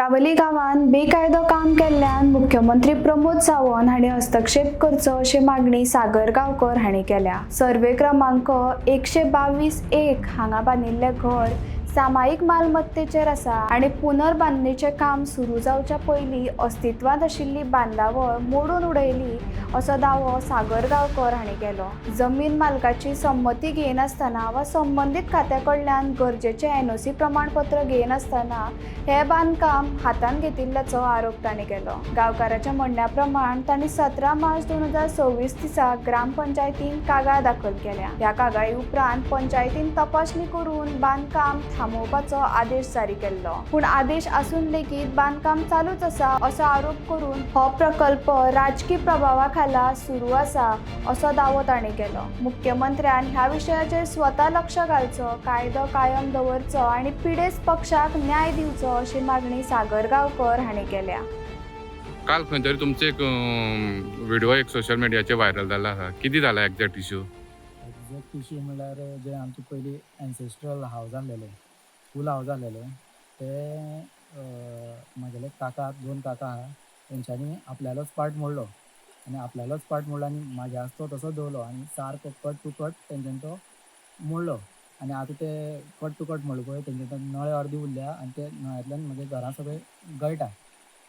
नेत्रावली गांवांत बेकायदो काम केल्ल्यान मुख्यमंत्री प्रमोद सावंत हांणी हस्तक्षेप करचो अशी मागणी सागर गांवकर हांणी केल्या. सर्वे क्रमांक 122(1) हांगा बांदिल्लें घर सामायिक मालमत्तेचेर आसा आनी पुनर्बांदणीचें काम सुरू जावच्या पयलीं अस्तित्वांत आशिल्ली बांदावळ मोडून उडयली असो दावो सागर गांवकर हांणी केलो. जमीन मालकाची संमती घेयनासतना वा संबंदीत खात्या कडल्यान गरजेचें एनओसी प्रमाणपत्र घेयनासतना हें बांदकाम हातांत घेतिल्ल्याचो आरोप तांणी केलो. गांवकाराच्या म्हणण्या प्रमाण तांणी 17 मार्च 2026 दिसा ग्रामपंचायतीन कागाळ दाखल केल्या. ह्या कागाळी उपरांत पंचायतीन तपासणी करून बांदकाम थांबोवपाचो आदेश जारी केल्लो. पूण आदेश आसून लेगीत बांदकाम चालूच आसा असो आरोप करून हो प्रकल्प राजकी प्रभावा खाला सुरू आसा असो दावो तांणी केलो. मुख्यमंत्र्यान ह्या विशयाचेर स्वता लक्ष घालचो, कायदो कायम दवरचो आनी पिडेस्त पक्षाक न्याय दिवचो अशी मागणी सागर गांवकर हांणी केल्या. काल खंय तरी तुमचे एक व्हिडिओ एक सोशल मिडियाचेर व्हायरल जाला आसा. कितें जाला एग्जॅक्ट इशू? एग्जॅक्ट इशू म्हणल्यार जे आमचे पयलीं एन्सेस्ट्रल हावज आहलेले, फूल हावज आहलेले, ते म्हागेले काका, दोन काका आहा, तेंच्यांनी आपल्यालोच पार्ट मोडलो आनी आपल्यालोच पार्ट मोडलो आनी म्हाज्या आसा तो तसोच दवरलो आनी सारको कट टू कट तेंच्यांनी तो मोडलो. आनी आतां ते कट टू कट मोडलो पळय, तेंचे नळे अर्दे उरल्या आनी ते नळ्यांतल्यान म्हज्या घरां सगळें गळटा.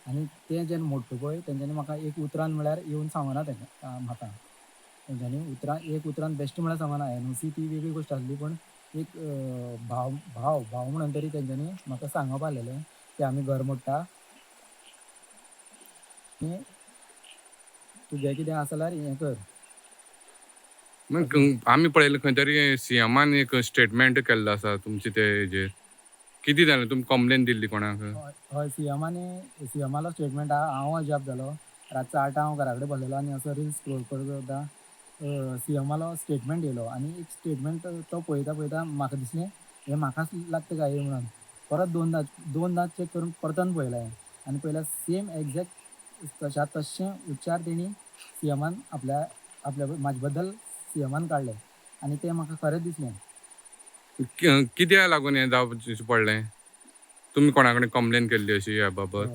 आनी ते जेन्ना मोडटा पळय, तेंच्यांनी म्हाका एक उतरान म्हळ्यार येवन सांगना तेंका म्हाका. तेंच्यांनी उतरां एक उतरान बेश्टें म्हळ्यार सांगना. एनओसी ती वेगळी गोश्ट आसली, पूण एक भाव भाव भाव म्हणून तरी तेंच्यांनी म्हाका सांगप आहलेलें की आमी घर मोडटा आनी तुगें कितें आसा जाल्यार हें कर. मग आमी पळयलें खंय तरी सीएमान एक स्टेटमेंट केल्लो आसा तुमचे ते हेजेर. कितें जालें, तुमी कंप्लेन दिल्ली कोणाक? हय हय, सीएमाने, सीएमालो स्टेटमेंट आहा. हांव अजाप जालो. रातचो 8 हांव घरा कडेन बसलेलो आनी असो रिल्स स्क्रोल करत करता सीएमालो स्टेटमेंट येयलो आनी एक स्टेटमेंट तो पळयता पळयता म्हाका दिसलें हें म्हाकाच लागता काय म्हणून. परत दोनदा दोनदा चॅक करून परतून पळयलें हांवें आनी पळयल्यार सेम एग्जॅक्ट तशा तशें उच्चार तेणी सीएमान आपल्या आपल्या म्हाजे बद्दल सीएमान काडले आनी तें म्हाका खरें दिसलें. कित्याक लागून हें जावचें पडलें? तुमी कोणा कडेन कंप्लेन केल्ली अशी ह्या बाबत?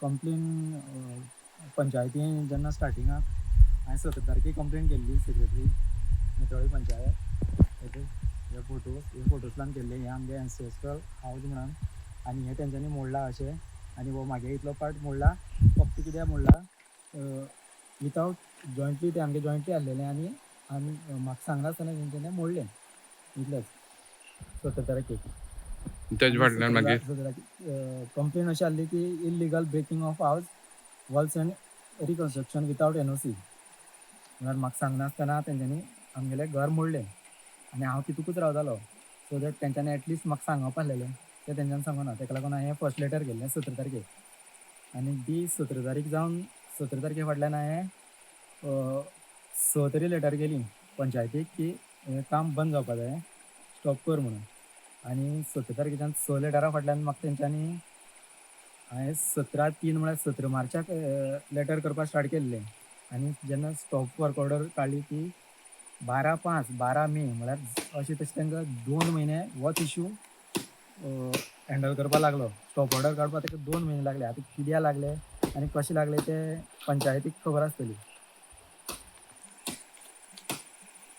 कंप्लेन पंचायतीन जेन्ना स्टार्टिंगाक हांवें 17 तारखेक कंप्लेन केल्ली सेक्रेटरी नेत्रावळी पंचायत. ओके, हे फोटोज, हे फोटोजल्यान केल्ले. हे आमगे एन्सेस्ट्रल हावज म्हणून आनी हे तेंच्यांनी मोडला अशें आनी हो म्हागे इतलो पार्ट मोडला. फक्त कित्याक मोडला? वितावट जॉयंटली, ते आमगे जॉयंटली आहलेले आनी आमी म्हाका सांगनासतना तेंच्यांनी मोडलें. इतलेंच, 17 तारखेक. तेजे फाटल्यान मागीर 17 कंप्लेन अशी आहली की illegal breaking of house walls and reconstruction without NOC. म्हळ्यार म्हाका सांगनासतना तेंच्यांनी आमगेलें घर मोडलें आनी हांव तितूकूच रावतालो. सो that तेंच्यांनी एटलिस्ट म्हाका सांगप आहलेलें, तें तेंच्यांनी सांगना. तेका लागून हांवें फर्स्ट लेटर केल्लें 17 तारखेक आनी ती 17 तारीख जावन 17 तारखे फाटल्यान हांवें 6 तरी लेटर केली पंचायतीक की हें काम बंद जावपा जाय, स्टॉप कर म्हणून. आनी 17 तारखेच्यान 6 लेटरा फाटल्यान म्हाका तेंच्यांनी, हांवें 17/3 म्हळ्यार 17 मार्चाक लेटर करपाक स्टार्ट केल्लें आनी जेन्ना स्टॉप वर्क ऑर्डर काडली ती 12/5, 12 मे. म्हळ्यार अशें तशें तांकां 2 म्हयने होच इशू हँडल करपाक लागलो. स्टॉप ऑर्डर काडपाक ताका 2 म्हयने लागले. आतां कित्याक लागले आनी कशें लागले ते पंचायतीक खबर आसतली.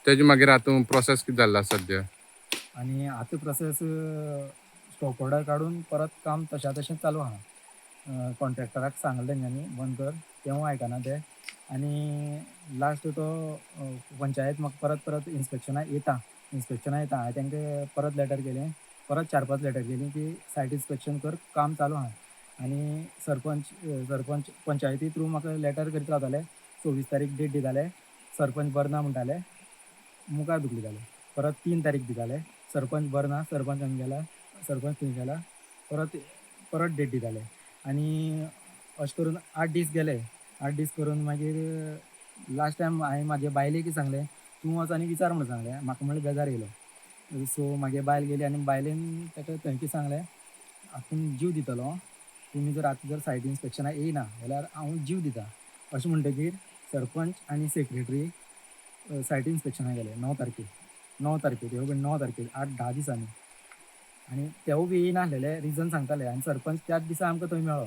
तेजे मागीर आतां प्रोसेस कितें जाल्लो आसा सद्या? आनी आतां प्रोसेस स्टॉप ऑर्डर काडून परत काम तशा तशें चालू आहा. कॉन्ट्रॅक्टराक सांगलें तेंच्यांनी बंद कर, तेवूय आयकना ते. आनी लास्ट तो पंचायत म्हाका परत परत इन्स्पेक्शनाक येता, इन्स्पेक्शनाक येता. हांवें तांकां परत लेटर केलें, परत 4-5 लेटर केली की सायट इन्स्पेक्शन कर, काम चालू आहा. आनी सरपंच सरपंच पंचायती थ्रू म्हाका लेटर करीत रावताले. 26 तारीख डेट दिताले, सरपंच बरो ना म्हणटाले, मुखार धुकलिताले. परत 3 तारीख दिताले, सरपंच बरो ना, सरपंच हांगा गेला, सरपंच थंय गेला, परत परत डेट दिताले. आनी अशें करून 8 दीस गेले. 8 दीस करून मागीर लास्ट टायम हांवें म्हाजे बायलेक सांगलें, तूं वच आनी विचार म्हणून सांगलें. म्हाका म्हणल्यार बेजार येयलो. सो म्हागे बायल गेली आनी बायलेन ताका थंय कितें सांगलें, आपूण जीव दितलो, तुमी जर आतां जर सायट इन्स्पेक्शनाक येयना जाल्यार हांव जीव दिता अशें. म्हणटकीर सरपंच आनी सेक्रेटरी सायट इन्स्पेक्शनाक गेले 9 तारखेक, 9 तारखेक, ह्यो 9 तारखेक, 8-10 दिसांनी. आनी तेवूय बी येयनासलेले, रिजन सांगताले. आनी सरपंच त्याच दिसा आमकां थंय मेळ्ळो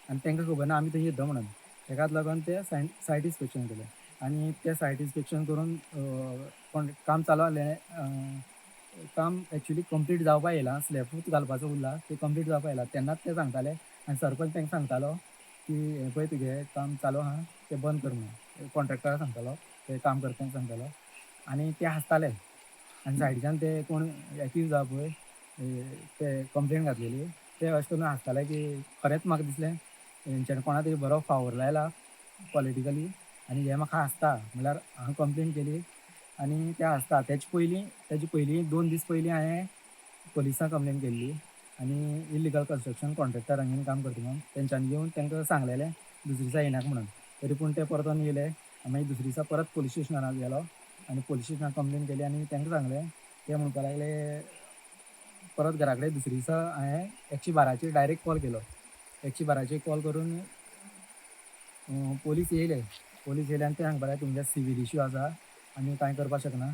आनी तांकां खबर ना आमी थंय येता म्हणून. तेकाच लागून ते सायट इन्स्पेक्शन केलें आनी ते सायट इन्स्पेक्शन करून काम चालू आहलें. काम एक्चुली कंप्लीट जावपा येयलां, स्लॅबूच घालपाचो उरला, तें कंप्लीट जावपा येयलां तेन्नाच ते सांगताले. आनी सरपंच तांकां सांगतालो की हें पळय तुगें काम चालू आहा तें बंद कर म्हणून, कॉन्ट्रेक्टराक सांगतालो, ते काम करप्यांक सांगतालो. आनी ते हांसताले. आनी सायडीच्यान ते कोण एक्यूज आहा पळय ते कंप्लेन घातलेली, ते अशें करून हांसताले की खरेंच म्हाका दिसलें हेंच्यानी कोणा तरी बरो फावर लायला पॉलिटिकली आनी हे म्हाका हांसता. म्हणल्यार हांवें कंप्लेन केली आनी ते हांसता. तेजे पयलीं 2 दीस पयलीं हांवें पोलिसांक कंप्लेन केल्ली आनी इलिगल कन्स्ट्रक्शन कॉन्ट्रॅक्टरांगेर काम करता म्हणून. तेंच्यांनी येवन तांकां सांगलेलें दुसरे दिसा येयनाका म्हणून, तरी पूण ते परतून येयले. मागीर दुसरे दिसा परत पोलीस स्टेशनार गेलो आनी पोलीस स्टेशनार कंप्लेन केली आनी तांकां सांगलें. ते म्हणपाक लागले परत घरा कडेन दुसरे दिसा हांवें 112चेर डायरेक्ट कॉल केलो. 112चेर कॉल करून पोलीस येयले. पोलीस येयले आनी ते सांगपाक लागले तुमगे सिवील इशू आसा, आमी कांय करपाक शकना,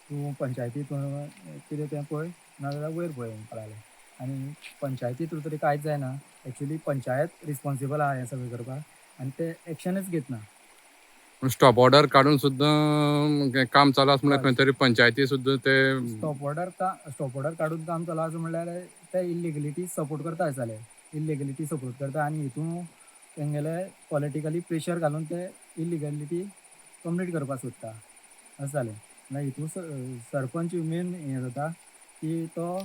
तूं पंचायती तूं कितें तें पळय नाजाल्यार वयर पळय म्हणपाक लागले. आनी पंचायती थ्रू तरी कांयच जायना. एक्चुली पंचायत रिस्पोन्सिबल आहा हें सगळें करपाक आनी ते एक्शनच घेतना. स्टॉप ऑर्डर काडून सुद्दां काम चालू आसा म्हणल्यार खंय तरी पंचायती सुद्दां ते स्टॉप ऑर्डर काडून काम चालू आसा म्हणल्यार ते इलिगलिटी सपोर्ट करता जालें, इलिगलिटी सपोर्ट करता आनी हितून तेंगेले पॉलिटिकली प्रेशर घालून ते इलिगलिटी कंप्लीट करपाक सोदता अशें जालें. म्हणल्यार हितून सरपंच मेन हें जाता की तो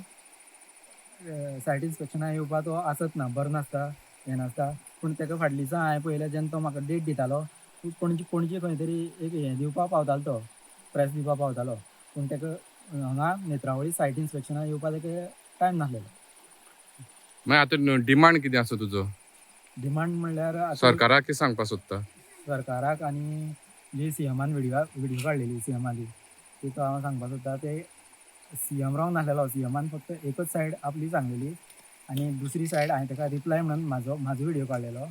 सायट इन्स्पेक्शनाक येवपा तो आसत ना, बरो नासता, हें नासता. पूण ताका फाटल्या दिसा हांवें पळयलें जेन्ना तो म्हाका डेट दितालो, पणजे पणजे खंय तरी एक हें दिवपाक पावतालो, तो प्रेस दिवपाक पावतालो, पूण ताका हांगा नेत्रावळी सायट इन्स्पेक्शनाक येवपाक ताका टायम नासलेलो. मागीर आतां डिमांड कितें आसा तुजो? डिमांड म्हणल्यार आतां सरकाराक कितें सांगपाक सोदता? सरकाराक आनी जी सीएमान व्हिडियो काडलेली सीएमाली, तितून हांव सांगपाक सोदता ते सीएम रॉंग नासलेलो. सीएमान फक्त एकच सायड आपली सांगलेली आनी दुसरी सायड हांवें ताका रिप्लाय म्हणून म्हाजो व्हिडियो काडलेलो.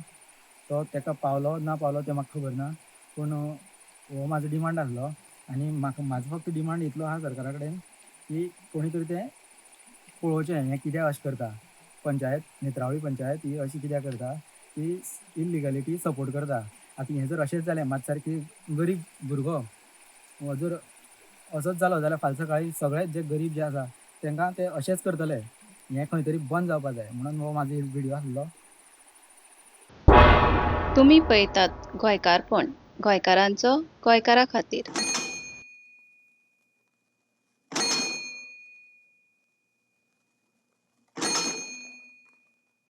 तो ताका पावलो ना पावलो तें म्हाका खबर ना, पूण हो म्हाजो डिमांड आसलो. आनी म्हाका म्हाजो फक्त डिमांड इतलो आहा सरकारा कडेन की कोणी तरी तें पळोवचें, हें कित्याक अशें करता पंचायत, नेत्रावळी पंचायत ही अशी कित्याक करता की इलिगलिटी सपोर्ट करता. आतां हें जर अशेंच जालें, म्हाजे सारकी गरीब भुरगो हो जर असोच जालो जाल्यार फाल्यां सकाळीं सगळे जे गरीब जे आसा तांकां ते अशेंच करतले. हें खंय तरी बंद जावपा जाय म्हणून हो म्हाजो व्हिडियो आसलो. तुमी पळयतात गोंयकारपण, गोंयकारांचो गोंयकारा खातीर.